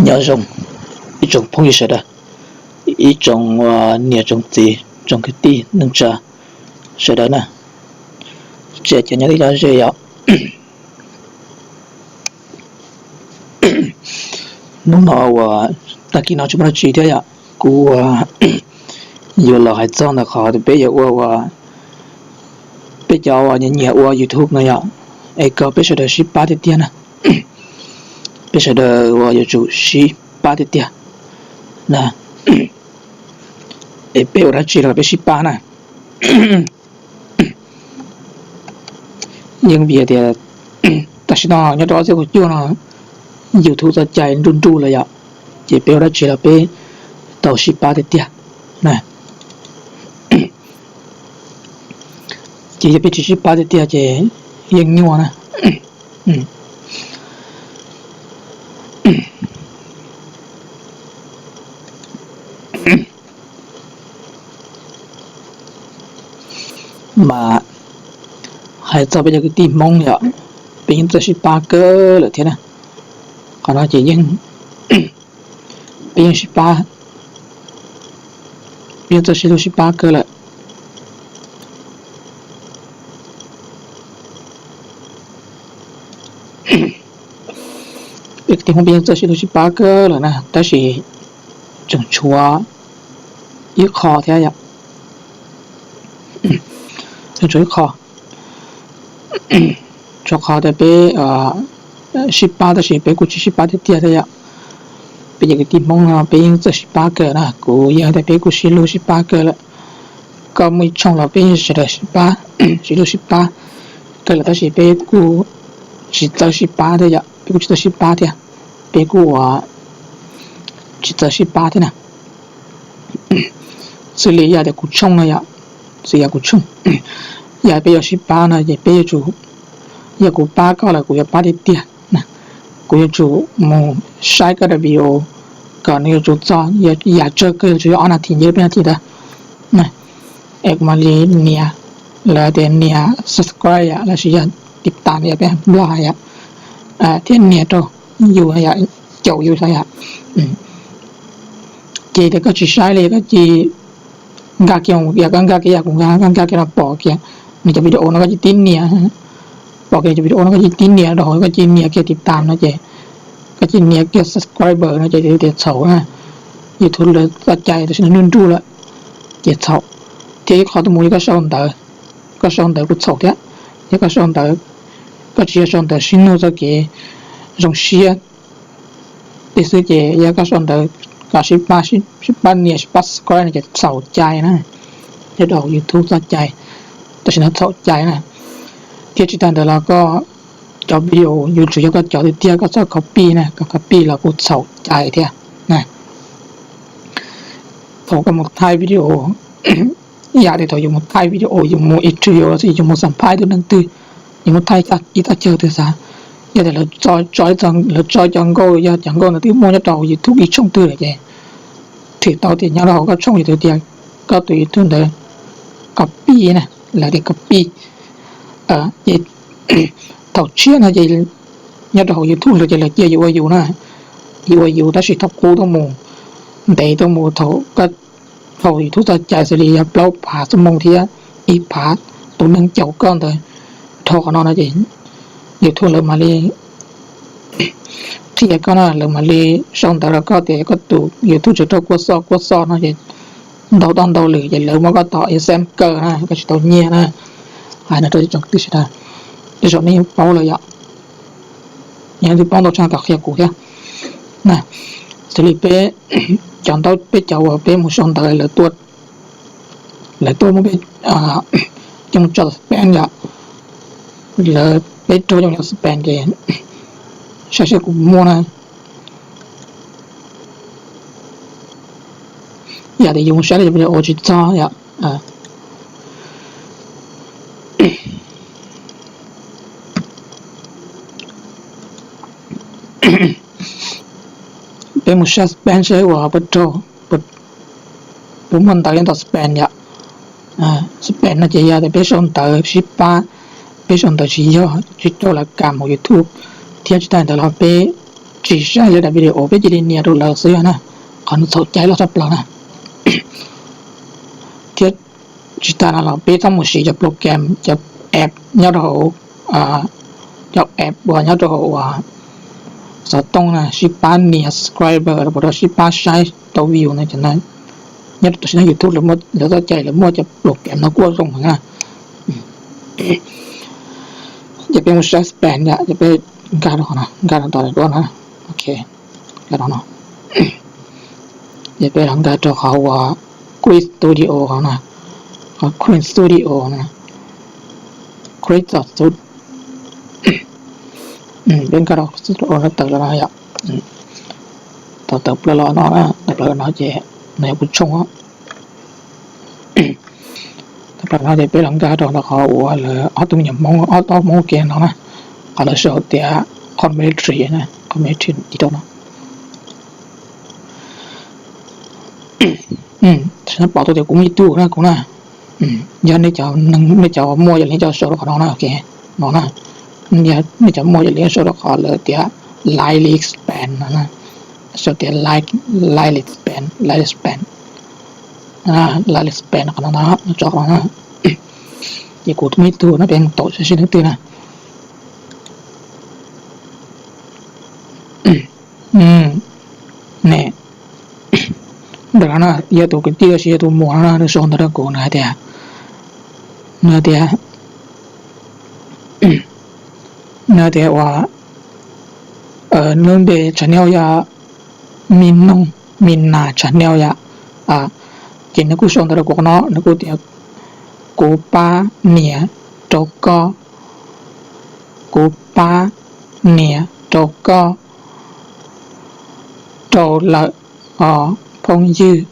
Nyob zoo ib tsoom phooj ywg sawv daws, ib tsoom niam tsoom txiv tsoom kwv tij neej tsa sawv daws na, tsis hais cov nyob twg nyob ze yom. Hnub no uas tag kis no tsis muaj dab tsi thiab yom, kuv yuav los hais txog ntawm qhov peb yuav ua, peb cov uas nyiam nyiam ua YouTube no yom, es kom peb sawv daws sib pab tiag tiag na. Peb sawv daws uas yuav tsum sib pab tiag tiag na. Es peb ua dab tsi los peb sib pab na. Yeej vim tias tam sim no nyob rau ob txhiab kaum cuaj no YouTube txoj cai nruj nruj lawm yom, ces peb ua dab tsi los peb tau sib pab tiag tiag na. Ces yog peb tsis sib pab tiag tiag ces yeej nyuaj na. Mas hais txog peb cov kwv tij Hmoob yom, peb yeej txawj sib pab kawg lawm thiab na. Qhov no ces yeej, peb yeej sib pab, peb yeej txawj sib hlub sib pab kawg lawm. Peb kwv tij Hmoob peb yeej txawj sib hlub sib pab kawg lawm na, tab sis tseem tshuav ib qho thiab yom. Tseem tshuav ib qho, tshuav qhov tias peb sib pab tab sis peb kuj tsis sib pab tiag tiag thiab yom. Peb cov kwv tij Hmoob no peb yeej txawj sib pab kawg na, kuv yeej hais tias peb kuj sib hlub sib pab kawg lawm. Koj muaj ib tshooj los peb yeej sawv daws sib pab, sib hlub sib pab kawg lawm tab sis peb kuj tsis txawj sib pab thiab yom, peb kuj tsis txawj sib pab thiab, peb kuj ua tsis txawj sib pab thiab na. Xws li yog tias kuv tshooj no yom, xws yog kuv tshooj, yog peb yuav sib pab no ces peb yuav tsum, yog kuv pab koj los kuv yuav pab tiag tiag na. Kuv yuav tsum mus saib koj daim video kom nws yuav tsum txog, yam tsawg kawg yuav tsum yog ob nas this nceb peb nas this ntawd na. Es kuv mam li nias, lawv tias nias subscribe yom, los sis yog tiv tas yom, peb Nplog hais yom, thiab nias rau yus yom, caum yus yom. Ces tias koj tsis saib li koj cia li nkag kiag, yog koj nkag kiag yam kuv nkag, koj nkag kiag no pom kiag nws cov video no koj cia li tib nias, pom kiag cov video no koj cia li tib nias rau hauv, koj cia li nias kiag tiv tas no ces, koj cia li nias kiag subscriber no ces tias txhaum na. YouTube lawv txoj cai tam sim no nruj nruj lawm ces txhaum. Thiab ib qho tuaj mus yog koj sau ntawv, koj sau ntawv kuj txhaum thiab. Yog koj sau ntawv, koj tsis yog sau ntawv sib nug txoj kev zoo siab li xwb ces yog koj sau ntawv kom sib pab, sib pab nias sib pab subscribe no ces txhaum cai na. Nyob rau YouTube txoj cai tam sim no txhaum cai na. Thiab tsis tas ntawd los koj cov video yuav tsum yog koj cov tiag tiag, koj txhob copy na, koj copy los kuj txhaum cai thiab na. Thaum koj mus thaij video, yam li thaum yus mus thaij video, yus mus interview los sis yus mus xam phais tus neeg twg, yus mus thaij ib txoj chaw twg xav, yog tias lawv tso cov nkauj, yog cov nkauj ntawd twb muaj nyob rau YouTube ib tshooj twg lawm ces thwm tau tias nyob rau hauv koj tshooj YouTube tias koj tus YouTube ntawd copy na, lawv tias copy. Ces thaum tshiab no ces nyob rau hauv YouTube lawv ces lawv cia yus ua yus na, yus ua yus tab sis thaum qub tuaj mus, ntev tuaj mus thaum koj, thaum YouTube txoj cai xws li yog plaub phav xuab moos thiab ib phav tus neeg caum koj ntawd dhau qhov no no ces YouTube lawv mam li qhia koj na, lawv mam li sau ntawv rau koj tias koj tus YouTube tseem raug kuaj xoj kuaj xoj no ces ntau toj ntau lwm ces lawv muab koj tom exam kaw na, koj tsis tau nyiaj na. Hais no rau ib tsoom kwv tij sawv daws, tej zaum nej yeej paub lawm yom, yog nej twb paub ntau tshaj kom qhia kuv thiab na. Xws li peb cov ntaub, peb cov uas peb mus sau ntawv, lawv tuaj muab peb coj tso spam yom, lawv, peb raug coj mus spam ces saib seb kuv muaj na. Yam li yus mus saib li cov video ua tsis txog yom. Peb mus saib spam seb uas puas raug, puas muaj ntawv nyob tom spam yom. Spam no ces yog tias peb sau ntawv sib pab, peb sau ntawv tsis yog, tsis raug lawv kam hauv YouTube, thiab tsis tas ntawd los peb tsis saib lawv daim video peb cia li nias rau lawv xwb na, qhov no txhaum cai loj tshaj plaws na. Thiab tsis tas no los peb txhob mus siv cov program, cov app nyob rau hauv, cov app uas nyob rau hauv uas xov tooj na, sib pab nias subscriber los puas rau sib pab saib tau view no, nyob rau tam sim no YouTube lawv txoj cai lawv muaj cov program no kuj zoo heev na. Ces peb mus saib spam yom, ces peb nkag rau qhov no, nkag rau tom duab no, ok, nkag rau no. Ces peb los nkag rau qhov uas Create Studio no, qhov Create Studio no, Create Studio. Peb nkag rau Studio no tawm los no yom, tau tawm plaws los no, tawm plaws no ces nws yog kuv tshooj. Tawm plaws no ces peb los nkag rau qhov uas lawv ob tug me nyuam Hmoob, ob tug Hmoob ua ke no na, qhov lawv sau tias commentary na, commentary rau no. Pom tau tias kuv muaj ib tug na kuv na. Yog nej cov, nej cov muaj yog nej cov sau rau qhov no na, ok, no na. Nej cov muaj yog nej sau rau qhov lawv tias lightly spam no na, sau tias lightly spam, lightly spam, lightly spam qhov no na, tso qhov no na. Ces kuv muaj ib tug no peb mus taus saib seb nws twg na. Ne, ntawm no na, yog tus kwv tij los sis yog tus muam no na, nws sau ntawv rau kuv, nws hais tias, nws tias, nws tias uas, nws lub npe channel yog Me Noog Me Nas channel yom. Ces nws kuj sau ntawv rau kuv qhov no, nws kuj tias, kuv pab nias rau koj, kuv pab nias rau koj, rau lawm os phooj ywg,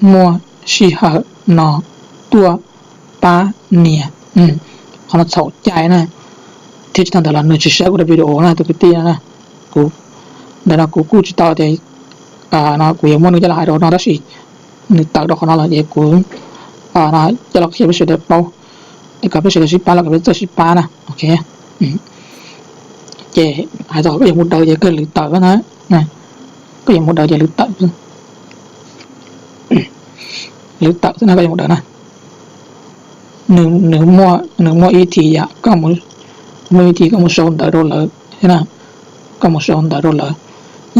muaj sij hawm no tuaj pab nias. Qhov no txhaum cai na, thiab tsis tas ntawd los nws tsis saib kuv daim video na tus kwv tij no na. Kuv, ntawm no kuv kuj tsis tau tias no kuv yuav muab nws coj los hais rau no tab sis nws tawm rau qhov no lawm ces kuv coj los qhia peb sawv daws paub, es kom peb sawv daws sib pab los kom peb txawj sib pab na, ok. Ces hais txog koj yuav mus daws ces koj lwv tawm na, koj yuav mus daws ces lwv tawm, lwv tawm xwb na koj yuav mus daws na. Nws muaj, nws muaj ib thim yam, koj, muaj ib thim koj mus sau ntawv rau lawv thiab na, koj mus sau ntawv rau lawv,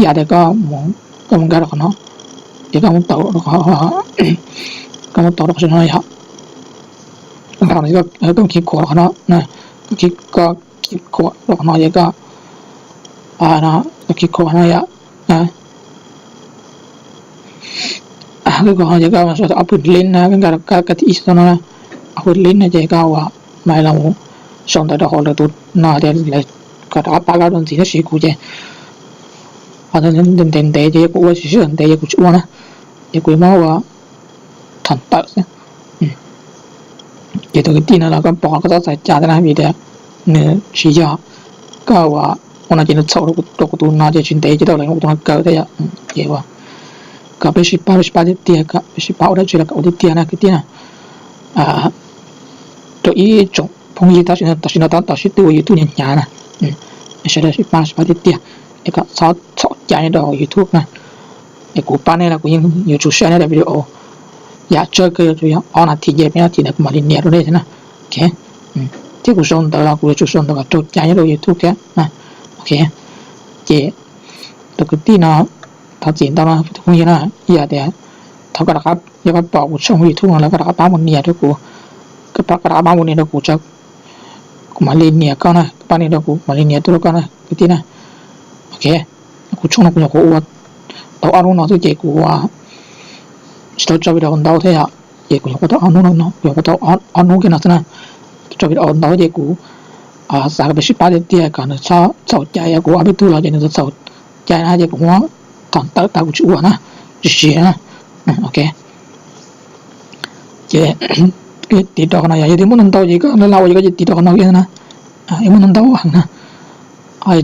yam tias koj, koj mus nkag rau qhov no, ces koj mus tau, koj mus tau rau qhov no yom. Koj mus khi khuam rau qhov no, koj khi khuam rau qhov no ces koj, koj khi khuam no yom. Koj, ces koj sau ob pwm link na, koj nkag rau koj thib ib no, ob pwm link no ces koj ua, mas los sau ntawv rau hauv lawv tus no tias kom rov qab pab koj dua ntxiv tab sis kuv ces ntev ntev ces yog kuv ua tsis sib ntev ces kuv tsis ua na, ces kuv yuav muab ua thaum tawm xwb. Ces tus kwv tij no los koj pom koj txhob txhais cai na vim tias nws tsis yog, koj ua, ua no ces nws txhaum rau kuv tus no ces tsis ntev ces tau lawv kuv tus no kaw thiab yom. Ces ua kom peb sib pab, peb sib pab tiag tiag, kom peb sib pab ua dab tsi los kom ua tiag tiag na kwv tij na. Rau ib tsoom phooj ywg tam sim no tab tom sib tw ua YouTube hnyav hnyav na, sawv daws sib pab, sib pab tiag tiag, es kom txhob txhaum cai nyob rau YouTube na. Es kuv pab nej los kuv yeej yuav tsum saib nej daim video, yam tsawg kawg yuav tsum yog ob nas this, yog peb nas this ntawd kuv mam li nias rau nej thiab na. Ok, thiab kuv sau ntawv los kuv yuav tsum sau ntawv kom raug cai nyob rau YouTube thiab na. Ok, ces tus kwv tij no, thov txim ntau no tus phooj ywg na, yog tias thaum koj rov qab, yog koj pom kuv tshooj YouTube no lawm koj rov qab pab mus nias rau kuv, koj rov qab pab mus nias rau kuv, kuv mam li nias koj na, koj pab nias rau kuv mam li nias tuaj rau koj na kwv tij na. Ok, kuv tshooj no kuv nyuam qhuav ua tau ob hnub no xwb ces kuv tsis tau tso video ntau thiab yom, ces kuv nyuam qhuav tau ob hnub no, kuv nyuam qhuav tau ob hnub kiag no xwb na, tso video ntau ces kuv xav kom peb sib pab tiag tiag kom nws txhob txhaum cai, yog kuv ob peb tug los ces nws txhaum cai na ces kuv muab thaum tawm tas kuv tsis ua na, tsis siv na. Ok, ces tiv rau qhov no, yog tias muaj ntau ntau ces koj laj laj ua ces koj tiv rau qhov no kiag na, muaj ntau ntau heev na.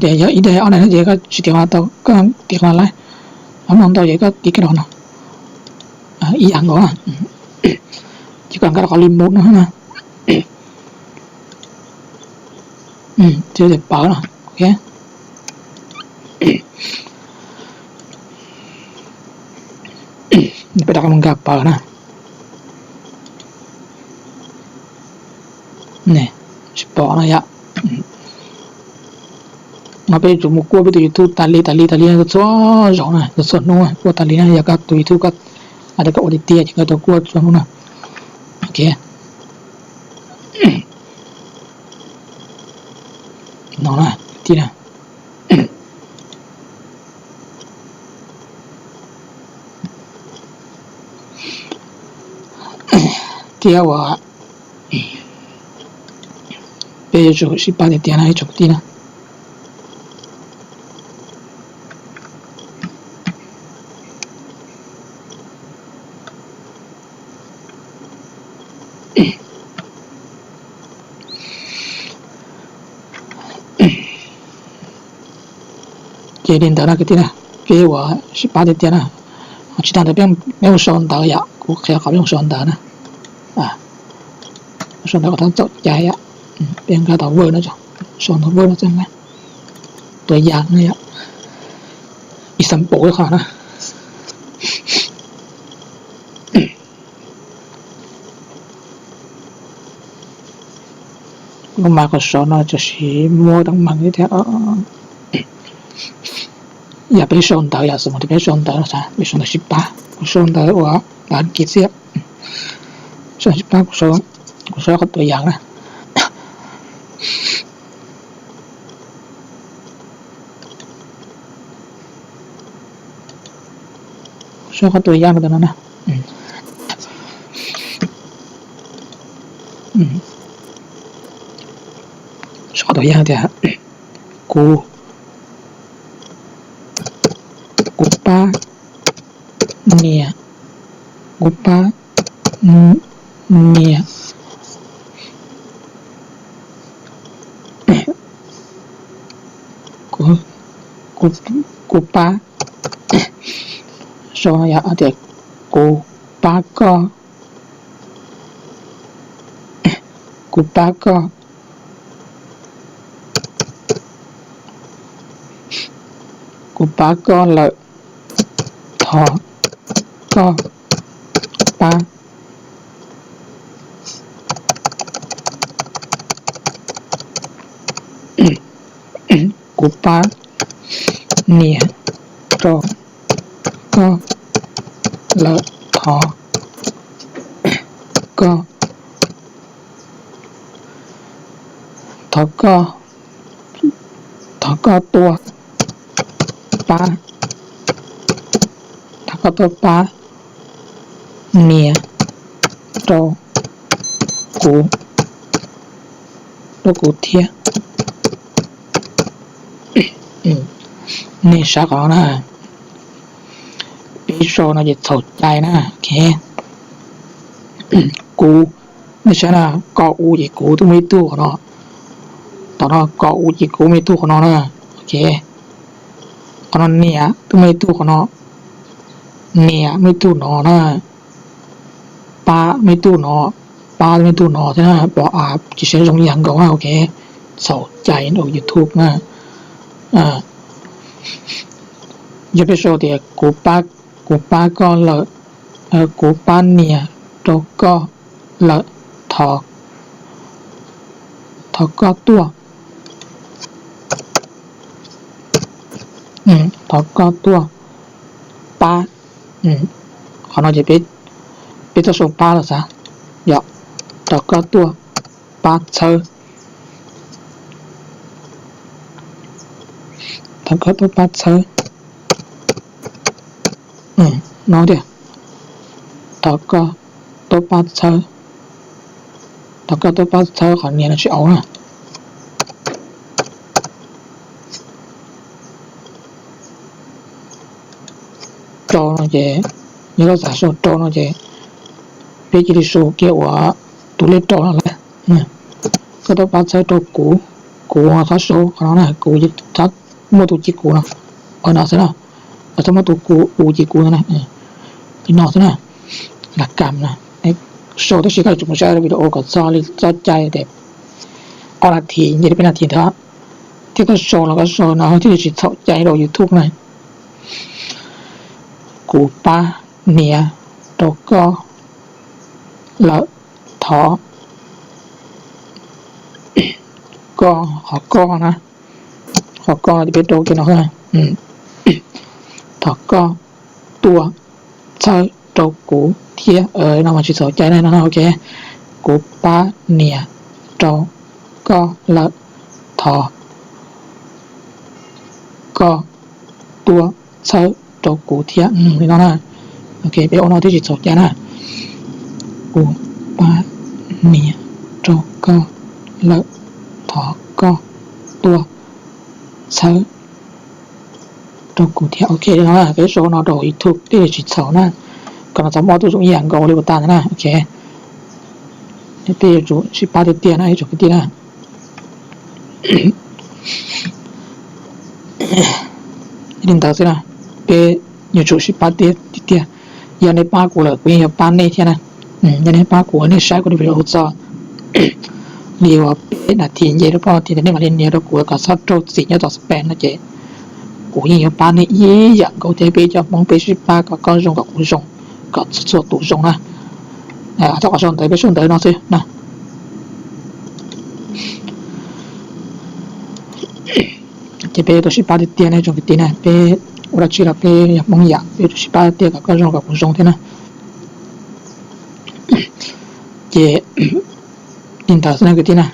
Tias yog ib daim ob daim no ces koj tsis tiv qhov no tau, koj tiv qhov no lawm, muaj ntau ces koj tiv kiag rau qhov no ib yam nkaus na. Ces koj nkag rau qhov remove no na, ces pawv no, ok. Rov qab mus nkag pawg na. Tsis pom no yom. No peb yuav tsum mus kuaj peb tus YouTube tas li tas li tas li txhua zaus na, txhua hnub kuaj tas li na. Yog koj tus YouTube koj hais tias koj ua tiag tiag ces koj tau kuaj txhua hnub na. Ok. No na, kwv tij na. Thiab uas peb yuav tsum sib pab tiag tiag na ib tsoom kwv tij na. Ces li ntawd na kwv tij na, peb ua sib pab tiag tiag na. Tsis tas ntawd peb mus sau ntawv yom, kuv qhia qhov peb mus sau ntawv na. Sau ntawv kom txhob txhaum cai yom. Peb nkag tau Word no, sau ntawv Word no txog na. Tua yam no yom, example qhov na. Lub Microsoft no tam sim muab teeb meem thiab. Yog peb sau ntawv, yog xws li peb sau ntawv no, peb sau ntawv sib pab, kuv sau ntawv ua Askiv xwb, sau sib pab, kuv sau qhov tua yam na. Sau qhov tua yam no na. Sau qhov tua yam tias kuv, kuv pab niam, kuv pab niam, kuv pab, sau tias kuv pab koj, kuv pab koj, kuv pab koj lawm, thov koj pab, kuv pab niam rau koj lawm, thov koj, thov koj, thov koj tuaj pab, thov koj tuaj pab nias rau kuv, rau kuv thiab. Nej saib qhov no na, peb sau no ces txhaum cai na. Kuv, nej saib na, koj u ces kuv twb muaj ib tug qhov no, tom no koj u ces kuv muaj ib tug qhov no na. Ok, qhov no nias twb muaj ib tug qhov no, nias muaj ib tug no na, pab muaj ib tug no, pab muaj ib tug no thiab na. Pom a, tsis sib zoo yam nkaus na. Ok, txhaum cai rau YouTube na. Yog peb sau tias kuv pab koj lawm, kuv pab nias rau koj lawm, thov koj tuaj, thov koj tuaj pab. Qhov no ces peb txhob sau pab los xav, yog thov koj tuaj pab txhawb, thov koj tuaj pab txhawb no tias, thov koj tuaj pab txhawb, thov koj tuaj pab txhawb qhov nias no tsis au na. Rau no ces, yog koj xav sau rau no ces peb cia li sau kiag ua tus lej rau no lawm. Koj tuaj pab txhawb rau kuv, kuv txhob sau qhov no na, kuv txhob muaj tus ci kuv no, no xwb na, txhob muaj tus kuv u ci kuv no na, li no xwb na, las kam na. Sau tab sis koj yuav tsum mus saib video kom txog li txoj cai tias ob nas this nce li peb nas this ntawd, thiab koj sau los koj sau no thiaj li tsis txhaum cai rau YouTube na. Kuv pab nias rau koj lawm, thov koj, qhov koj na, qhov koj no ces peb rau kiag no, thov koj tuaj txhawb rau kuv thiab no mas tsis txhaum cai na no, ok. Kuv pab nias rau koj lawm, thov koj tuaj txhawb rau kuv thiab li no na. Ok, peb ua no thiaj tsis txhaum cai na. Kuv pab nias rau koj lawm, thov koj tuaj txhawb rau kuv thiab. Ok, no peb sau no rau YouTube thiaj tsis txhaum na. Kom no txhob muaj tuaj zoo ib yam nkaus li puas tas ntawd na. Ok, peb yuav tsum sib pab tiag tiag na ib tsoom kwv tij na. Li ntawd xwb na, peb yuav tsum sib pab tiag tiag. Yog nej pab kuv lawm kuv yeej yuav pab nej thiab na. Yog nej pab kuv, nej saib kuv li video txog li uas peb nas this nce rau poj nas this nej mam li nias rau kuv kom txhob raug txim nyob tom spam no ces kuv yeej yuav pab nej ib yam nkaus thiab. Peb cov Hmoob peb sib pab kom koj zoo kom kuv zoo, kom txhua tus zoo na. Thov kom sau ntawv peb sau ntawv no xwb na. Ces peb yuav tau sib pab tiag tiag ne tsoom kwv tij na, peb ua dab tsi los peb yog Hmoob yam peb yuav tsum sib pab tiag kom koj zoo kom kuv zoo thiab na. Ces li ntawd xwb na kwv tij na,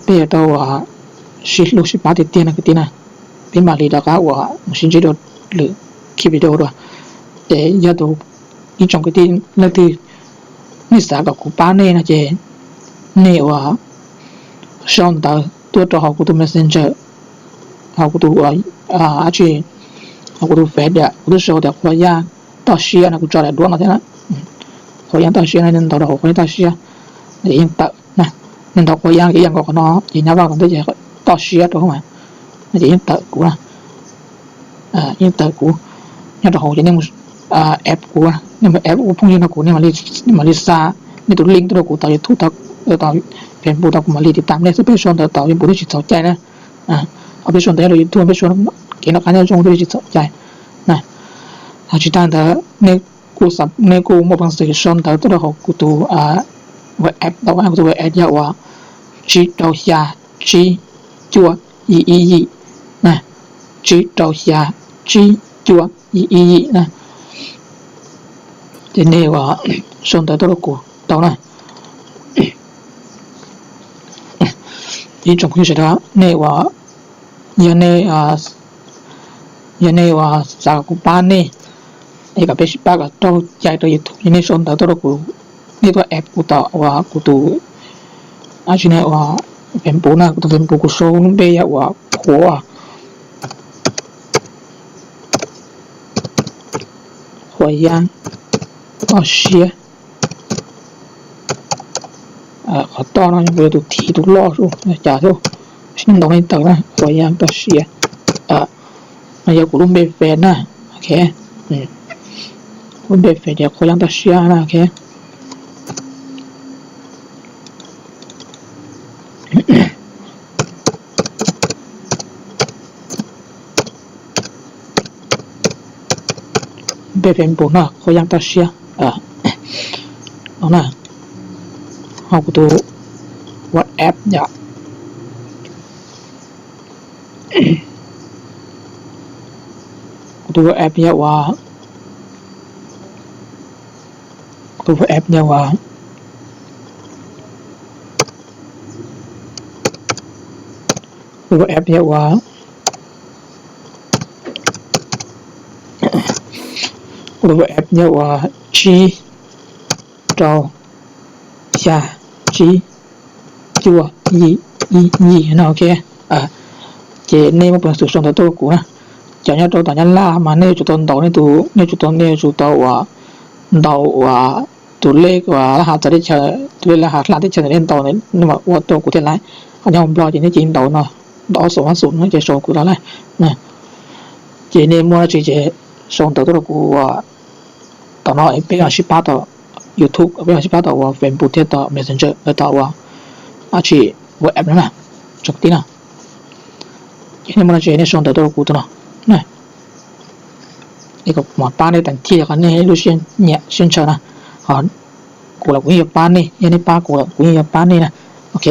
peb yuav tau sib hlub sib pab tiag tiag no kwv tij na. Peb mam li rov qab uas mus sib ntsib dua lwm clip video dua. Ces yog tus ib tsoom kwv tij leej twg nej xav kom kuv pab nej no ces nej uas sau ntawv tuaj rau hauv kuv tus Messenger, hauv kuv tus dab tsi, hauv kuv tus Face, kuv twb sau tias Qhua Yaj Toj Siab no, kuv tso daim duab no thiab na. Qhua Yaj Toj Siab no nej ntaus rau hauv Qhua Yaj Toj Siab, yeej tawm na. Nej ntaus Qhua Yaj ib yam nkaus qhov no ces nyab vaj tom ntej ces Toj Siab rau hauv mas, no ces yeej tawm kuv na. Yeej tawm kuv nyob rau hauv ces nej mus add kuv, nej mus add ua phooj ywg nrog kuv, nej mam li xa nej tus link tuaj rau kuv tom YouTube, tom Facebook tau kuv mam li tiv tam nej xwb. Peb sau ntawv tom Facebook thiaj tsis txhaum cai na. Ho peb sau ntawv nyob rau YouTube peb sau kev noj qab nyob zoo thiaj tsis txhaum cai na. Ho tsis tas ntawd nej kuj, nej kuj muaj peev xwm sau ntawv tuaj rau hauv kuv tus WhatsApp tau, kuv tus WhatsApp yog uas tsib rau xya tsib cuaj yim ib yim na, tsib rau xya tsib cuaj yim ib yim na. Ces nej uas sau ntawv tuaj rau kuv tau na. Ib tsoom phooj ywg sawv daws, nej uas, yog nej, yog nej uas xav kom kuv pab nej es kom peb sib pab kom raug cai rau YouTube, yog nej sau ntawv tuaj rau kuv, nej tuaj add kuv tom uas kuv tus, a tsi ne, uas Facebook na, kuv tus Facebook kuv sau lub npe yog uas Qhua, Qhua Yaj Toj Siab. Qhov toj no yog kuv tus thib tus loj xwb, cas thiab, sib ntaus li tawm na, Qhua Yaj Toj Siab. No yog kuv lub npe Face na, ok. Lub npe Face ces Qhua Yaj Toj Siab na, ok. Npe Facebook no Qhua Yaj Toj Siab no na. Ho kuv tus WhatsApp yom, kuv tus WhatsApp yog uas, kuv tus WhatsApp yog uas, kuv tus WhatsApp yog uas, kuv tus WhatsApp yog uas tsib rau xya tsib cuaj yim ib yim no, ok. Ces nej muaj peev xwm sau ntawv tuaj rau kuv na. Cov nyob rau tom Nyab Laj mas nej yuav tsum tau ntaus nej tus, nej yuav tsum tau, nej yuav tsum tau uas ntaus uas tus lej uas laj hav txawv teb chaws, tus lej laj hav hla teb chaws ntawm nej ntaus, nej mam ua tuaj kuv thiaj laib. Ho nyob hauv Nplog ces nej cia li ntaus no, ntaus ob xoom ob xoom no ces sau kuv tau laib. Ces nej muaj dab tsi ces sau ntawv tuaj rau kuv uas tom no, peb mam sib pab tom YouTube, peb mam sib pab tom uas Facebook thiab tom Messenger, tom uas a tsi, WhatsApp no na, tsoom kwv tij na. Ces nej muaj dab tsi nej sau ntawv tuaj rau kuv tus no na. nej kom kuv pab nej teem thiaj li qhov nej lub siab nyiam siab ntshaw na. Ho kuv los kuv yeej yuav pab nej, yog nej pab kuv los kuv yeej yuav pab nej na. Ok,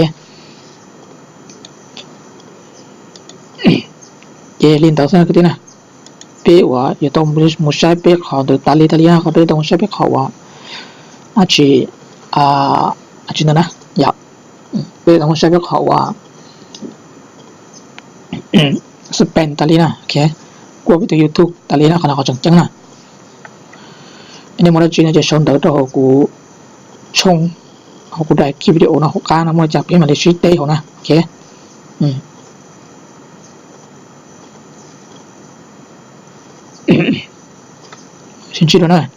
ces li ntawd xwb kwv tij na. Peb uas yuav tau mus saib peb qhov ntawd tas li tas li na, qhov peb tau mus saib peb qhov uas dab tsi, dab tsi ntawd na, yog peb tau mus saib peb qhov uas spam tas li na, ok, kuaj peb tus YouTube tas li na, qhov no qhov tseem ceeb na. Nej muaj dab tsi no ces sau ntawv rau hauv kuv tshooj, hauv kuv daim video no hauv qab no muaj li cas peb mam li sib teb hauv na, ok. Sib ntsib dua na.